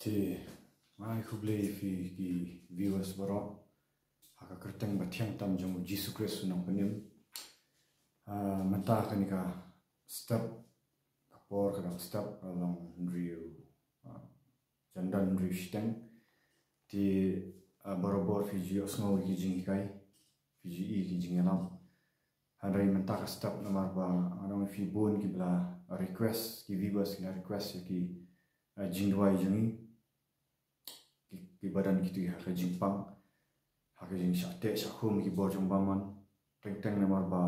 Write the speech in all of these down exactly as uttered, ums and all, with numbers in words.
Te, ai khublei ïa phi ki viewers baroh ha ka kyrteng ba thiang tam jong u Jisu Khrist u nongpynim. Ah, mynta kane ka step, ka por ka dang step, ka long hynriew, ah, jan don hynriew shiteng. Te, ah, barabor phi ju ïohsngew ïa ki jinghikai, phi ju i ki jingïalam. Hynrei mynta ka step namar ba nga ong ïa phi bun kiba la request, ki viewers ki la request ïa ki, ah, jingduwai jong ngi. Ki, kiba don kito ha ka jingpang, ha ka jingshah teh shah khum ki bor jong bamon. Teng teng namar ba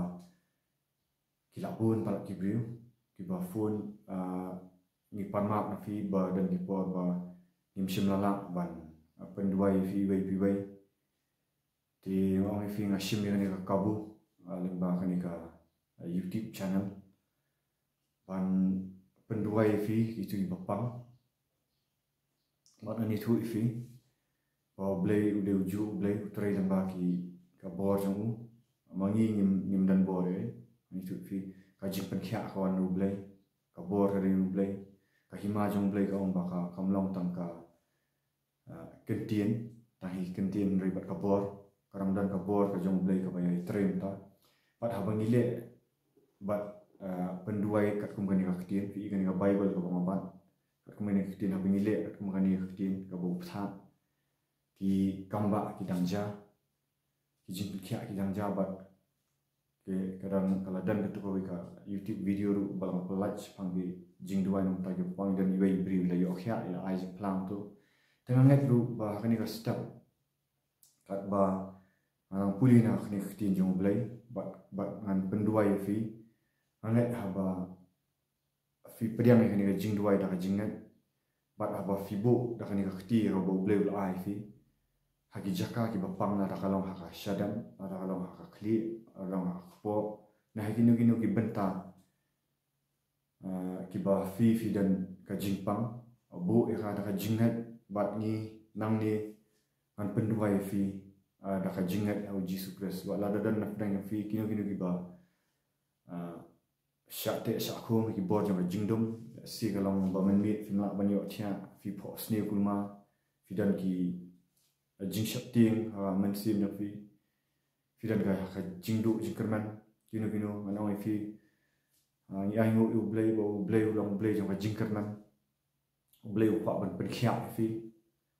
ki la bun palat ki briew kiba phone, ah, ngi pan map na phi ba don ki por ba ngim shym la lah ban, ah, pynduwai ïa phi iwei pa iwei. Te nga ong ïa phi nga shim ïa kane ka kabu, ah, lyngba kane ka, ah, YouTube channel ban pynduwai ïa phi kito kiba pang. Bad ngan ïathuh ïa phi ba U Blei u dei u juh, U Blei u trei lyngba ki, ka bor jong u. Ma ngi ngim, ngim don bor ei. Ngan ïathuh ïa phi ka jingpynkhiah ka wan na U Blei, ka bor ka dei na U Blei. Ka hima jong U Blei ka ong ba ka, kam long tang ka, ah, kyntien, tang hi kyntien hynrei bad ka bor, ka dang don ka bor ka jong U Blei kaba ïai trei mynta. Bad haba ngi leh bad, ah, pynduwai katkum kane ka ktien, phi i kane ka Baibl kaba nga bat, katkum kane ka ktien, haba ngi leh katkum kane ka ktien kaba u pynthah, ki kambah ki dang jia, ki jingpynkhiah ki dang jia bad ki, ka dang, ka la don kato kawei ka YouTube video ruh ba la pyllait shaphang ki jingduwai na bynta kiba pang, don iwei i briew i la ïoh khiah, i la ai jingphlang to. Te nga ngeit ruh ba ha kane ka step katba nga nang pule na kane ka ktien jong U Blei bad, bad ngan pynduwai ïa phi, nga ngeit haba phi pdiang ïa kane ka jingduwai da ka jingngeit bad haba phi buh da kane ka kti kaba U Blei u la ai ïa phi ha ki jaka kiba pang, lada ka long ha ka shadem, lada ka long ha ka khlieh, lada ka long ha ka kpoh, ne ha kino kino ki bynta, ah, kiba phi, phi don ka jingpang, buh ïa ka da ka jingngeit bad ngi nangne ngan pynduwai ïa phi, ah, da ka jingngeit ha U Jisu Khrist. Wat lada don na pdeng jong phi kino kino kiba, ah, shah teh shah khum ki bor jong ka jingdum, si ka long ba mynmiet phim lah ban ïoh thiah, phi phohsniew kulmar, phi don ki, ah, jingsheptieng ha mynsiem jong phi, phi don ka, ka jingduh jingkyrmen, kino kino, ngan ong ïa phi, ah, ngi ainguh ïa U Blei ba U Blei u long U Blei jong ka jingkyrmen. U Blei u kwah ban pynkhiah ïa phi,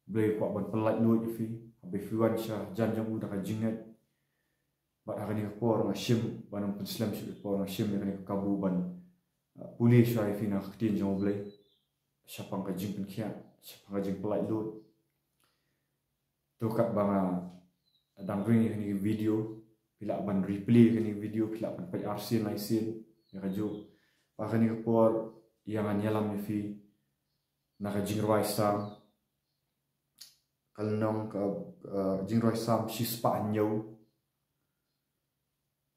U Blei u kwah ban pyllait luid ïa phi. Haba phi wan sha jan jong u da ka jingngeit, bad ha kane ka por nga shim, ban ym pynslem shuh ka por, nga shim ïa kane ka kabu ban, ah, pule shuwa ïa phi na ka ktien jong U Blei shaphang ka jingpynkhiah, shaphang ka jingpyllait luid. To katba nga dang ring ïa kane ka video, phi lah ban replay ïa kane ka video, phi lah ban peit arsien laisien ïa kajuh. Bad ha kane ka por ïa ngan ïalam ïa phi na ka jingrwai Salm, ka lynnong ka, ah, jingrwai Salm shispah hynñiew.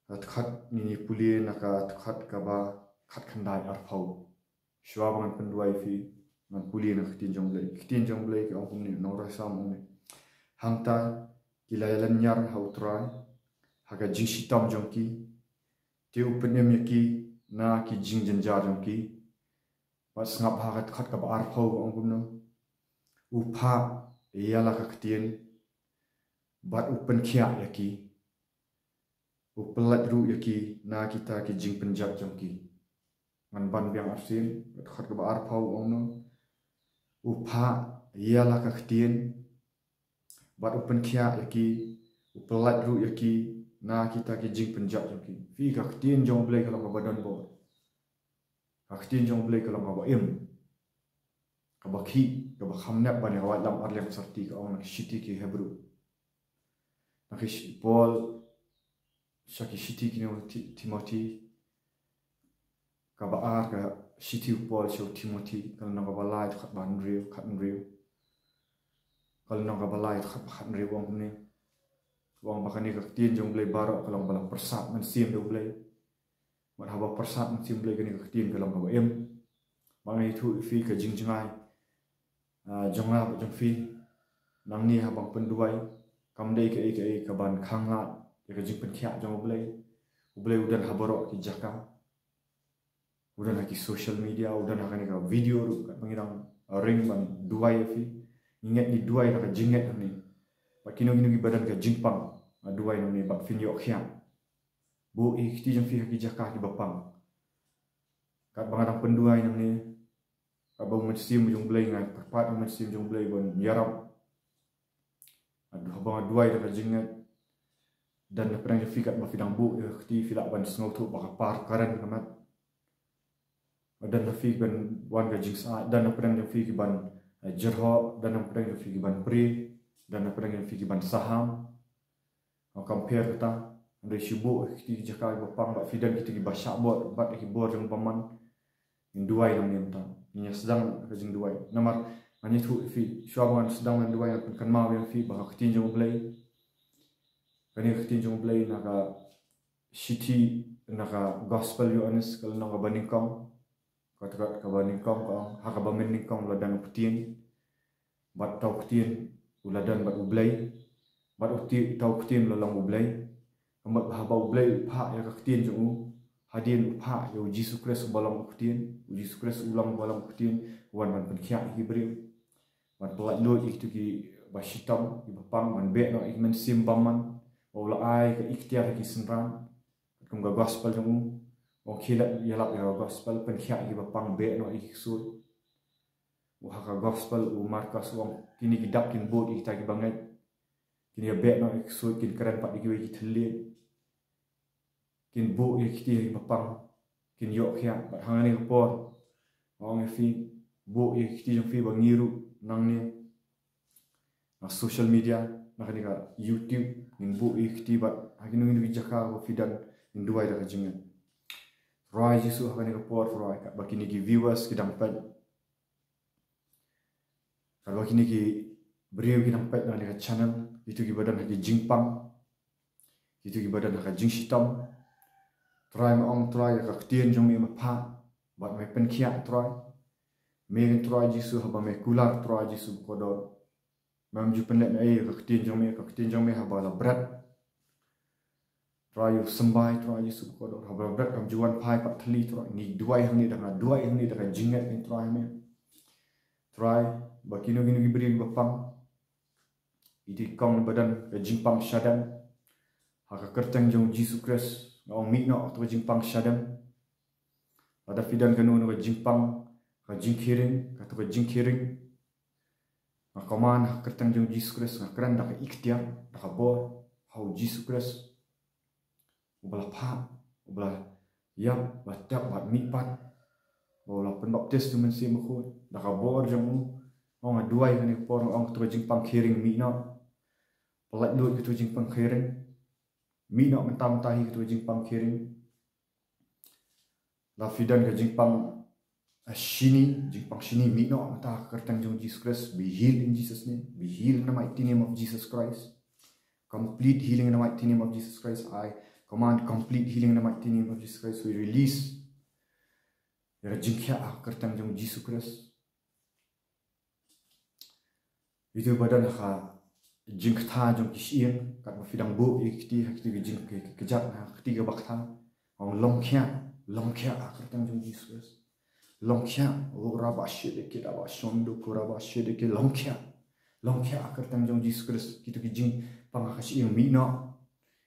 Ka dkhot, ngin ïa pule na ka dkhot kaba khatkhyndai arphew. Shuwa ba ngan pynduwai ïa phi, ngan pule na ka ktien jong U Blei. Ka ktien jong U Blei ka ong kumne, nongrwai Salm ong kumne: Hangta ki la ïalynñiar ha U Trai ha ka jingshitom jong ki, te u pynim ïa ki na ki jingjynjar jong ki. Bad sngap ha ka dkhot kaba arphew, ka ong kumno: U phah ïa la ka ktien bad u pynkhiah ïa ki, u pyllait ruh ïa ki na kita ki jingpynjot jong ki. Ngan ban biang arsien, ka dkhot kaba arphew ong kumno: U phah ïa la ka ktien bad u pynkhiah ïa ki, u pyllait ruh ïa ki na kita ki jingpynjot jong ki. Phi, ka ktien jong U Blei ka long kaba don bor. Ka ktien jong U Blei ka long kaba im, kaba khih, kaba kham nep ban ïa ka waitlam arliang syrti, ka ong na ki shithi ki Hebru. Na ki shi-, Paul sha ki shithi ki Timothi, Timothi, kaba ar ka shithi u Paul sha u Timothi, ka lynnong kaba lai, dkhot ba hynriew, khathynriew. Ka lynnong kaba lai, dkhot ba khathynriew, u ong kumne: U ong ba kane ka ktien jong U Blei baroh ka long ba la pyrsad mynsiem da U Blei. Bad haba pyrsad mynsiem U Blei, kane ka ktien ka long kaba im. Ba nga ïathuh ïa phi ka jingjngai, ah, jong nga bad jong phi nangne haba nga pynduwai, kam dei kaei kaei kaban khanglad ïa ka jingpynkhiah jong U Blei. U Blei u don ha baroh ki jaka. U don ha ki social media, u don ha kane ka video ruh, katba ngi dang ring ban duwai ïa phi. Ngi ngeit ngi duwai da ka jingngeit hangne. Bad kino kino kiba don ka jingpang, nga duwai nangne bad phin ïoh khiah. Buh ïa ki kti jong phi ha ki jaka kiba pang. Katba nga dang pynduwai nangne, katba u Mynsiem jong U Blei, nga kyrpad ïa u Mynsiem jong U Blei ban ïarap. Haba nga duwai da ka jingngeit, don na pdeng jong phi katba phi dang buh ïa ka kti, phi lah ban sngewthuh ba ka par karen ka met. Don na phi ban wan ka jingsa, don na pdeng jong phi ki ban, eh, jyrhoh, don na pdeng jong phi ki ban prie, don na pdeng jong phi ki ban saham. Nga compare kata, hynrei shu buh ïa ki kti ki jaka kiba pang, bad phi don kito kiba shah bor bad ki bor jong bymman. Ngin duwai nangne mynta. Ngin ïa sdang ka jingduwai. Namar ngan ïathuh ïa phi, shuwa ba ngan sdang ngan duwai, ngan pynkynmaw ïa phi ba ka ktien jong U Blei, kane ka ktien jong U Blei na ka shithi, na ka Gospel Ïoannis, ka lynnong kaba nyngkong, ka dkhot kaba nyngkong, ka ong, ha kaba mynnyngkong u la don u Ktien, bad uta u Ktien u la don bad U Blei, bad uta u Ktien u la long U Blei. Kumta haba U Blei u phah ïa ka ktien jong u, hadien u phah ïa U Jisu Khrist uba long u Ktien, U Jisu Khrist u long uba long u Ktien, u wan ban pynkhiah ïa ki briew, ban pyllait luid ïa kito kiba shitom, kiba pang, ban beh noh ïa ki mynsiem bymman, u la ai ka iktiar ha ki synran. Kum ka gospel jong u, u khie leh ïalap ïa ka gospel, pynkhiah ïa kiba pang, beh noh ïa ki ksuid. U ha ka gospel u Markos u ong, kine ki dak kin bud ïa kita kiba ngeit. Kin ïa beh noh ïa ki ksuid, kin kren pat ïa kiwei ki thylliej. Kin buh ïa ki kti ha kiba pang, kin ïoh khiah. Bad hangne ka por, nga ong ïa phi, buh ïa ki kti jong phi ba ngi ruh nangne, na social media, na kane ka YouTube, ngin buh ïa ki kti bad ha kino kino ki jaka ba phi don, ngin duwai da ka jingngeit. Trai Jisu, ha kane ka por, Trai, katba kine ki viewers ki dang peit, katba kine ki briew ki dang peit na kane ka channel, kito kiba don ha ki jingpang, kito kiba don ha ka jingshitom. Trai, me ong, Trai, ïa ka ktien jong me me phah bad me pynkhiah, Trai. Me, Trai Jisu, haba me kular, Trai Jisu bakordor, mem ju pynleit na ei ïa ka ktien jong me, ka ktien jong me haba la bret, Trai, u symbai, Trai Jisu bakordor, haba la bret kam ju wan phai pat thylli, Trai. Ngi duwai hangne da, nga duwai hangne da ka jingngeit, Trai, me. Trai, ba kino kino ki briew kiba pang, ïa ki kong ba don ka jingpang shadem, ha ka kyrteng jong U Jisu Khrist nga ong, mih noh kato ka jingpang shadem. Lada phi don kano kano ka jingpang, ka jingkheiñ, kato ka jingkheiñ, nga command ha ka kyrteng jong U Jisu Khrist, nga kren da ka iktiar, da ka bor, ha U Jisu Khrist, uba la phah, uba la ïap, ba tep bad mih pat, ba u la pynbaptis da u Mynsiem Bakhuid, da ka bor jong u. Nga ong, nga duwai kane ka por, nga ong, kato ka jingpang kheiñ mih noh. Pyllait luid kato ka jingpang kheiñ. Mih noh mynta mynta hi kato ka jingpang kheiñ. Lada phi don ka jingpang, eh, shini, jingpang shini, mih noh mynta ha ka kyrteng jong U Jisu Khrist. Be healed in Jesus' name. Be healed in the mighty name of Jesus Christ. Complete healing in the mighty name of Jesus Christ. I command complete healing in the mighty name of Jesus Christ. We release ïa ka jingkhiah ha ka kyrteng jong U Jisu Khrist. Ïa kito ba don ha ka jingkta jong ki shyieng, katba phi dang buh ïa ki kti ha kito ki jing ki, ki kjat, ha ka kti kaba kta, ong, long khiah, long khiah ha ka kyrteng jong U Jisu Khrist. Long khiah, o raba shit ki raba shondo ko raba shit ki, long khiah. Long khiah ha ka kyrteng jong U Jisu Khrist. Kito ki jingpang ha ka shyieng, mih noh.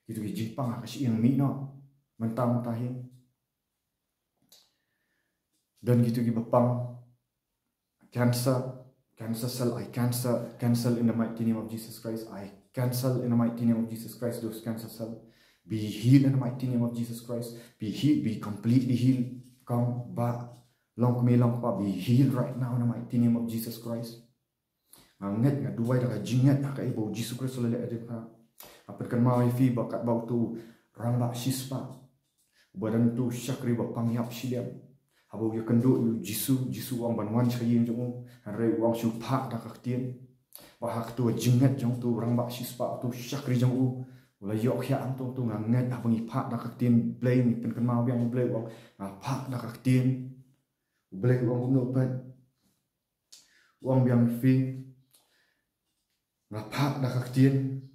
Kito ki jingpang ha ka shyieng, mih noh mynta mynta hi. Don kito kiba pang cancer, cancer cell, I cancel, cancel in the mighty name of Jesus Christ. I cancel in the mighty name of Jesus Christ those cancer cell. Be healed in the mighty name of Jesus Christ. Be healed, be completely healed. Kong, bah, long kmie, long kpa, be healed right now in the mighty name of Jesus Christ. Nga ngeit, nga duwai da ka jingngeit ha kaei ba U Jisu Khrist u la leh ha ka jingpang. Nga pynkynmaw ïa phi ba katba uto u rangbah shispah, uba don uto u shakri ba pang ïap shiliang, haba u ïakynduh ïa U Jisu, U Jisu u ong ban wan sha ka ïing jong u. Hynrei u ong shu phah da ka ktien. Bad ha kato ka jingngeit jong uto u rangbah shispah, uto u shakri jong u, u la ïoh khiah hangto. Nga ngeit haba ngi phah da ka ktien Blei, ngi pynkynmaw biang ïa U Blei, u ong nga phah da ka ktien. U Blei u ong kumno pat? U ong biang ïa phi, nga phah da ka ktien.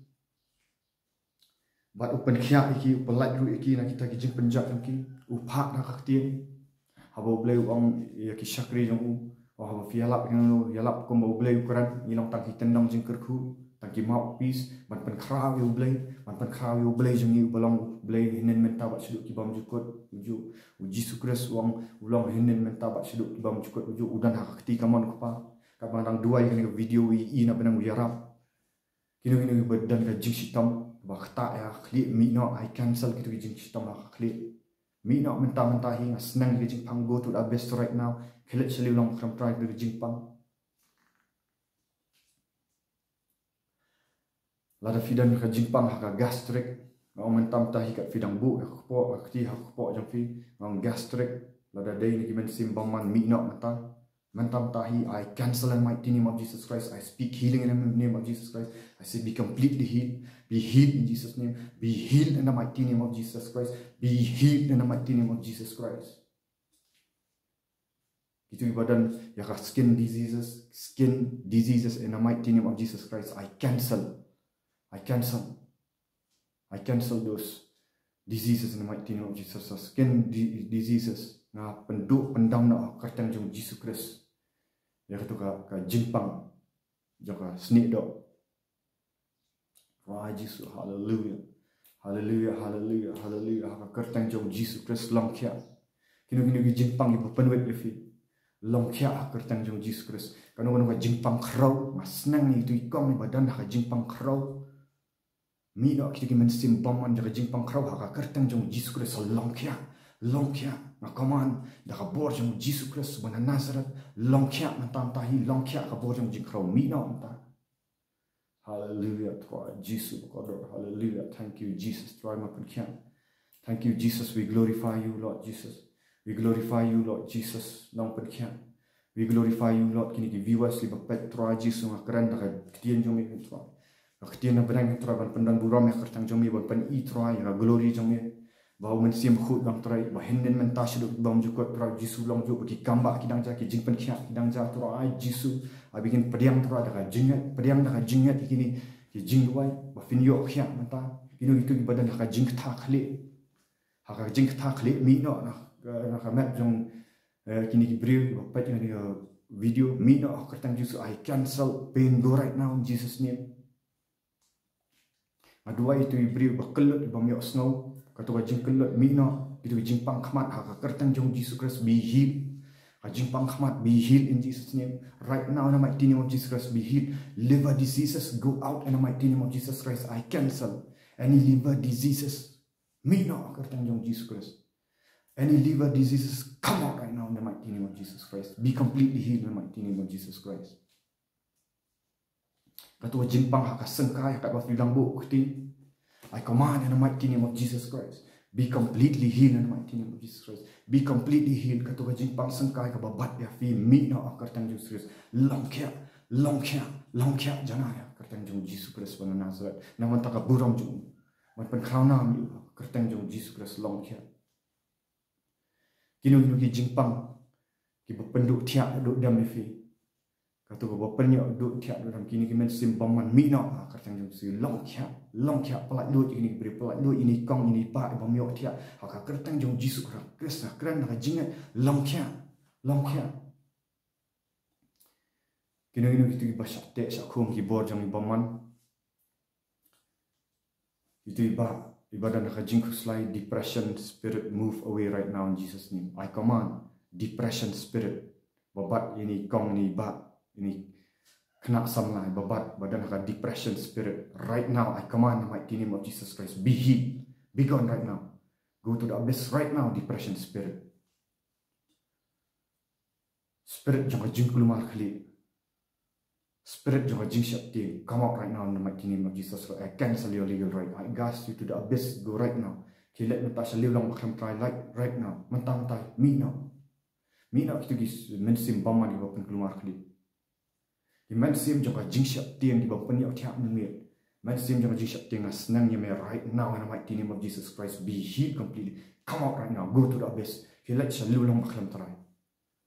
Bad u pynkhiah ïa ki, u pyllait ruh ïa ki na kita ki jingpynjot jong ki. U phah da ka ktien. Haba U Blei u ong ïa ki shakri jong u, Oh, haba phi ïalap, ïalap kumba U Blei u kren, ngi long tang ki tyndong jingkyrkhu, tang ki mouthpiece ban pynkhraw ïa U Blei, ban pynkhraw ïa U Blei jong ngi uba long U Blei hynnin mynta bad shaduh ki bymjukut. U Jisu Khrist u long, u long hynnin mynta bad shaduh ki bymjukut. U don ha ka kti kamon u Kpa. Katba nga dang duwai kane ka video, i na bneng u ïarap. Kino kino kiba don ka jingshitom ba ktah ïa ka khlieh, mih noh, I cancel kito ki jingshitom ha ka khlieh. Mih noh mynta mynta hi, nga sneng ïa ka jingpang, go to the abyss right now. Khie leit sha liang long ba khlem trai kito ki jingpang. Lada phi don ka jingpang ha ka gastric, nga ong mynta mynta hi, kat phi dang buh ïa ka kpoh, ka kti ha ka kpoh jong phi, nga ong gastric, lada dei na ki mynsiem bymman, mih noh mynta. Mynta mynta hi, I cancel in the mighty name of Jesus Christ. I speak healing in the name of Jesus Christ. I say, be completely healed. Be healed in Jesus' name. Be healed in the mighty name of Jesus Christ. Be healed in the mighty name of Jesus Christ. Kito kiba don ïa ka skin diseases, skin diseases, in the mighty name of Jesus Christ, I cancel. I cancel. I cancel those diseases in the mighty name of Jesus. Skin di- diseases, nga pynduh pyndam noh ha ka kyrteng jong U Jisu Khrist. Ïa kato ka, ka jingpang jong ka snieh doh. Trai Jisu, haleluya. Haleluya, haleluya, haleluya. Ha ka kyrteng jong U Jisu Khrist, long khiah. Kino kino ki jingpang kiba pynwit ïa phi, long khiah ha ka kyrteng jong U Jisu Khrist. Kano kano ka jingpang khraw, nga sneng ïa kito ki kong kiba don ha ka jingpang khraw. Mih noh kito ki mynsiem bymman jong ka jingpang khraw ha ka kyrteng jong U Jisu Khrist, long khiah. Long khiah. Nga command da ka bor jong U Jisu Khrist uba na Nazareth, long khiah mynta mynta hi, long khiah ka bor jong ka jingkhraw, mih noh mynta. Haleluya, Trai Jisu ba kordor. Haleluya. Thank you, Jesus. Trai, ma pynkhiah. Thank you, Jesus. We glorify you, Lord Jesus. We glorify you, Lord Jesus. Long pynkhiah. We glorify you, Lord. Kine ki viewers kiba peit, Trai Jisu, nga kren da ka ktien jong me, Trai. Ka ktien na bneng, Trai, ban pyndon burom ïa ka kyrteng jong me, ban pyni, Trai, ïa ka glory jong me. Ba u Mynsiem Bakhuid long, Trai, ba hynnin mynta shaduh ki bymjukut, Trai Jisu, long jong ba ki kam ba ki dang jia, ki jingpynkhiah ki dang jia, Trai Jisu. Ba kin pdiang, Trai, da ka jingngeit, pdiang da ka jingngeit ïa kine ki jingduwai, ba phin ïoh khiah mynta. Kino kito kiba don ha ka jingktah khlieh, ha ka jingktah khlieh, mih noh na, na ka met jong, eh, kine ki briew kiba peit ïa kane ka video, mih noh ha ka kyrteng Jisu. I cancel pain, go right now in Jesus' name. Nga duwai ïa kito ki briew ba kyllut, bym ïohsngew, kato ka jingkyllut, mih noh. Kito ki jingpang khmat, ha ka kyrteng jong U Jisu Khrist, be healed. Ka jingpang khmat, be healed in Jesus' name. Right now, in the mighty name of Jesus Christ, be healed. Liver diseases, go out in the mighty name of Jesus Christ. I cancel any liver diseases. Mih noh ha ka kyrteng jong U Jisu Khrist. Any liver diseases, come out right now in the mighty name of Jesus Christ. Be completely healed in the mighty name of Jesus Christ. Kato ka jingpang ha ka syngkai, katba phi dang buh ka kti, I command in the mighty name of Jesus Christ, be completely healed in the mighty name of Jesus Christ. Be completely healed. Kato ka jingpang syngkai kaba bat ïa phi, mih noh ha ka kyrteng jong U Jisu Khrist. Long khiah, long khiah, long khiah, janai ha ka kyrteng jong U Jisu Khrist uba na Nazareth. Na ka bynta ka burom jong u, ban pynkhraw nam ïa u ha ka kyrteng jong U Jisu Khrist, long khiah. Kino kino ki jingpang kiba pynduh thiah duh dem ïa phi, kato kaba pynduh thiah duh dem, kine ki mynsiem bymman, mih noh ha ka kyrteng jong U Jisu. Long khiah, long khiah, pyllait lut ïa kine ki briew, pyllait lut ïa kine ki kong, ïa kine ki bah bym ïoh thiah, ha ka kyrteng jong U Jisu Khrist. Nga kren da ka jingngeit, long khiah, long khiah. Kino kino kito kiba shah teh shah khum ki bor jong ngi bymman. Kito kiba, kiba don ha ka jingkhuslai, depression spirit, move away right now in Jesus' name. I command depression spirit ba bat ïa kine ki kong, ïa kine ki bah, ïa kine ki khynnah samla, ba bat, ba don ha ka depression spirit, right now I command in the mighty name of Jesus Christ, be healed, be gone right now. Go to the abyss right now, depression spirit. Spirit jong ka jingkulmar khlieh, spirit jong ka jingsheptieng, come out right now in the mighty name of Jesus Christ. I cancel your legal right. I cast you to the abyss. Go right now. Khie leit mynta sha liang long ba khlem trai, right, right now. Mynta mynta, mih noh. Mih noh kito ki mynsiem bymman kiba pynkulmar khlieh. Ki mynsiem jong ka jingsheptieng kiba pynïoh thiah mynmiet. Mynsiem jong ka jingsheptieng, nga sneng ïa me right now in the mighty name of Jesus Christ. Be healed completely. Come out right now. Go to the abyss. Khie leit sha liang long ba khlem trai.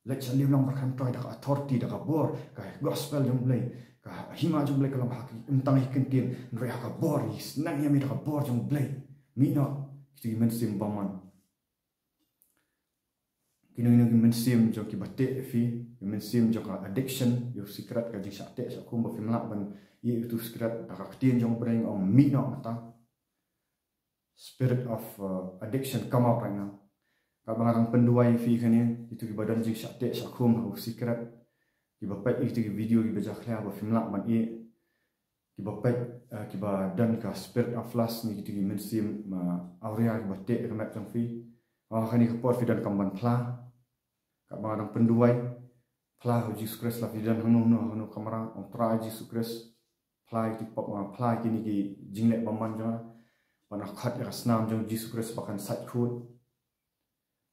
Leit sha liang long ba khlem trai da ka authority, da ka bor, ka gospel jong U Blei, ka hima jong U Blei ka long ha ki, ym tang ha ki ktien, hynrei ha ka bor, ngi sneng ïa me da ka bor jong U Blei. Mih noh kito ki mynsiem bymman. Kino kino ki mynsiem jong ki ba teh ïa phi, ki mynsiem jong ka addiction ïa u sikret, ka jingshah teh shah khum ba phim lah ban ïeh ïa u sikret, da ka ktien jong U Blei nga ong mih noh mynta. Spirit of uh, addiction, come out right now. Katba nga dang pynduwai ïa phi kane, kito ki ba don jingshah teh shah khum ha u sikret, ki ba peit ïa kito ki video ki ba jakhlia ba phim lah ban ïeh, ki ba peit, uh, ki ba don ka spirit of lust ne kito ki mynsiem, uh, awria ki ba teh ïa ka met jong phi. Oh, ha kane ka por phi donkam ban phla. Katba nga dang pynduwai, phla ha u Jisu Khrist, la phi don hangno hangno, hangno kamra, ong Trai Jisu Khrist, phla ïa ki pop nga, phla ïa kine ki jingleh bymman jong nga. Ban khot ïa ka snam jong u Jisu Khrist ba kan sait khuid.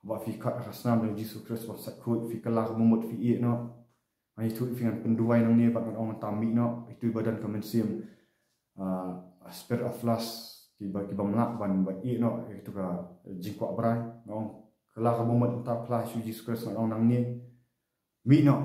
Ba phi khot ïa ka snam jong u Jisu Khrist ba sait khuid, phi kylla ka bamut, phi ïeh noh. Nga ïathuh ïa phi, ngan pynduwai nangne bad ngan ong mynta mih noh, ito i ba don ka mynsiem, uh, spirit of lust, ki ba, ki bym lah ban, ban ïeh noh ïa kito ka jingkwah brai. Nga ong kylla ka bamut mynta, phla sha u Jisu Khrist, ngan ong nangne mih noh.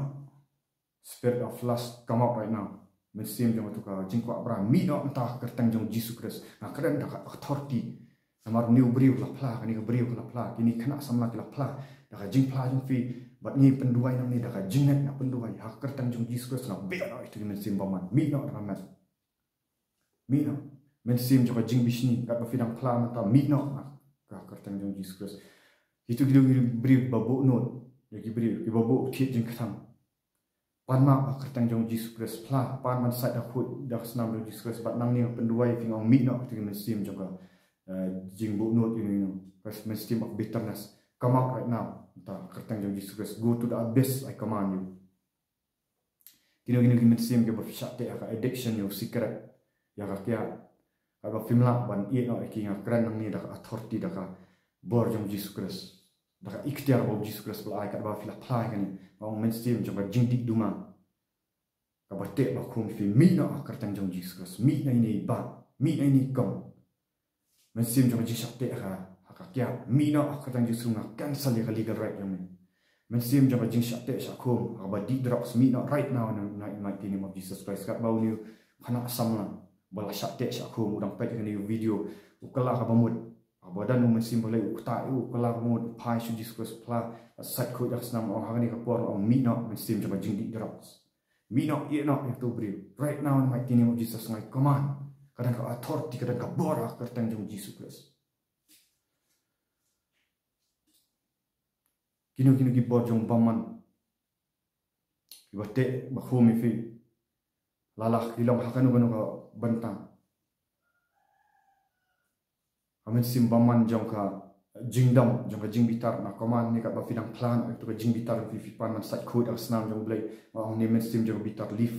Spirit of lust, come out right now. Mynsiem jong kato ka jingkwah brai, mih noh mynta ha ka kyrteng jong u Jisu Khrist. Nga kren da ka authority. Namar une u briew ka la phla, kane ka briew ka la phla, kine ki khynnah samla ki la phla da ka jingphla jong phi. Bad ngi pynduwai nangne da ka jingngeit, nga pynduwai ha ka kyrteng jong u Jisu Khrist, nga beh noh ïa kito ki mynsiem bymman. Mih noh da ka met. Mih noh. Mynsiem jong ka jingbishni, katba phi dang phla mynta, mih noh ha ka kyrteng jong u Jisu Khrist. Kito ki dei ki briew ba buh nud ïa ki briew, ki ba buh thied jingkthang. Pan map ha ka kyrteng jong u Jisu Khrist. Phla, pan ban sait da khuid da ka snam jong u Jisu Khrist. Bad nangne nga pynduwai ïa phi, nga ong mih noh kito ki mynsiem jong ka, uh, jingbuh nud ïa u, ka mynsiem of bitterness. Come out right now. Mynta ha ka kyrteng jong u Jisu Khrist. Go to the abyss, I command you. Kino kino ki mynsiem ki ba phi shah teh ha ka addiction ïa u sikret, ïa ka kiad, kaba phim lah ban ïeh noh ïa ki, nga kren nangne da ka authority, da ka bor jong u Jisu Khrist, da ka iktiar ba u Jisu Khrist u la ai, katba phi la phla ïa kane, nga ong mynsiem jong ka jingdih duma, kaba teh ba khum ïa phi, mih noh ha ka kyrteng jong u Jisu Khrist. Mih na ine i bah, mih na ine i kong. Mynsiem jong ka jingshah teh ha ka, ha ka kiad, mih noh ha ka kyrteng Jisu, nga cancel ïa ka legal right jong me. Mynsiem jong ka jingshah teh shah khum, ha kaba dih drugs, mih noh right now in the mighty name of Jesus Christ. Katba une u khynnah samla ba la shah teh shah khum, u dang peit ïa kane ka video, u kylla ka bamut, ha kaba don u Mynsiem Blei u ktah ïa u, u kylla ka bamut, u phai sha u Jisu Khrist, u phla, bad sait khuid da ka snam, ong ha kane ka por, ong mih noh mynsiem jong ka jingdih drugs. Mih noh, ïeh noh ïa uto u briew. Right now in the mighty name of Jesus, nga command. Ka don ka authority, ka don ka bor ha ka kyrteng jong u Jisu Khrist. Kino kino ki bor jong u bymman, ki ba teh ba khum ïa phi, la lah ki long ha kano kano ka bynta. Ka mynsiem bymman jong ka jingdom, jong ka jingbitar, nga command ne, katba phi dang phla ïa kato ka jingbitar, phi, phi pan ban sait khuid da ka snam jong u Blei, nga ong ne, mynsiem jong ka bitar, leave.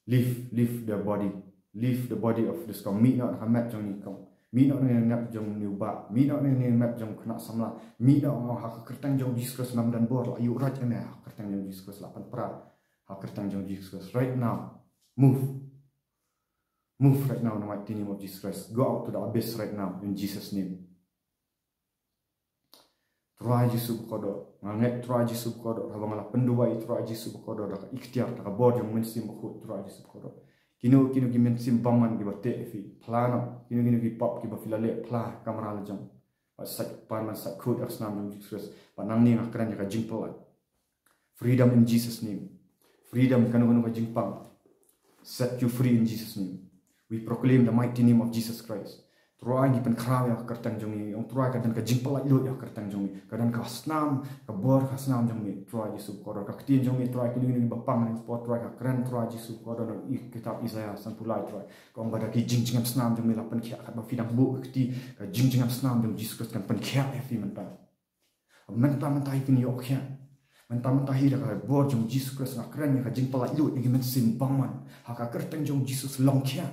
Leave, leave the body. Leave the body of this kong. Mih noh na ka met jong une i kong. Mih noh na ka met jong une u bah. Mih noh na ka met jong u khynnah samla. Mih noh, ha ka kyrteng jong u Jisu Khrist, ym don bor, la ïuh rat ïa me ha ka kyrteng jong u Jisu Khrist, la pynpra ha ka kyrteng jong u Jisu Khrist. Right now. Move. Move right now in the mighty name of Jesus Christ. Go out to the abyss right now in Jesus' name. Trai Jisu ba kordor. Nga ngeit Trai Jisu ba kordor. Haba nga la pynduwai Trai Jisu ba kordor, da ka iktiar, da ka bor jong u Mynsiem Bakhuid Trai Jisu ba kordor. Kino kino ki mynsiem bymman ki ba teh ïa phi, phla noh. Kino kino ki pop ki ba phi la leh, phla, kamra la jong. Bad sait, pan ban sait khuid da ka snam jong u Jisu Khrist. Bad nangne nga kren ïa ka jingpyllait. Freedom in Jesus' name. Freedom, kano kano ka jingpang. Set you free in Jesus' name. We proclaim the mighty name of Jesus Christ. Trai, ngi pynkhraw ïa ka kyrteng jong ngi. Ong Trai, ka don ka jingpyllait luid ïa ka kyrteng jong ngi. Ka don ka snam, ka bor ka snam jong ngi, Trai Jisu ba kordor. Ka ktien jong ngi, Trai, kino kino ki ba pang ha kane ka por, Trai, nga kren, Trai Jisu ba kordor, na ka kitab Isaïah sanphew lai, Trai. Ka ong ba da ki jingjngem snam jong me la pynkhiah, katba phi dang buh ka kti, ka jingjngem snam jong u Jisu Khrist kan pynkhiah ïa phi mynta. Mynta mynta hi phin ïoh khiah. Mynta mynta hi da ka bor jong u Jisu Khrist nga kren ïa ka jingpyllait luid ïa ki mynsiem bymman. Ha ka kyrteng jong u Jisu, long khiah.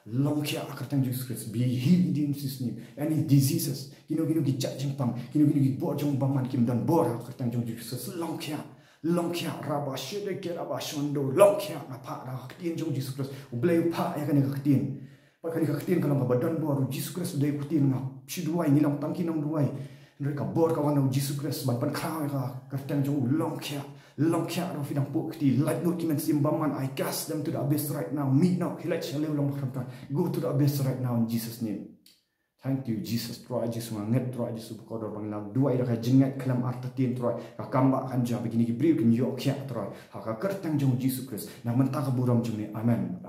Long khiah ha ka kyrteng jong u Jisu Khrist. Be healed in Jesus' name. Any diseases, kino kino ki jait jingpang, kino kino ki bor jong u bymman kim don bor ha ka kyrteng jong u Jisu Khrist. Long khiah. Long khiah, raba shede ke raba shondo. Long khiah, nga phah da ka ktien jong u Jisu Khrist. U Blei u phah ïa kane ka ktien. Bad kane ka ktien ka long kaba don bor, u Jisu Khrist u dei u ktien, nga shu duwai, ngi long tang ki nongduwai. Hynrei ka bor ka wan na u Jisu Khrist ban pynkhraw ïa ka kyrteng jong u. Long khiah, long khiah, ruh phi dang buh kti, lait lut ki mynsiem bymman, I cast them to the abyss right now. Mih noh, khie leit sha lynti long ba khamtam. Go to the abyss right now in Jesus' name. Thank you, Jesus. Trai Jisu, nga ngeit, Trai Jisu, ba ka kordor ba ngi la duwai da ka jingngeit khlem artatien, Trai. Ka kam ba kan jia ba kine ki briew kin ïoh khiah, Trai. Ha ka kyrteng jong Jisu Khrist. Na mynta ka burom jong ngi. Amen.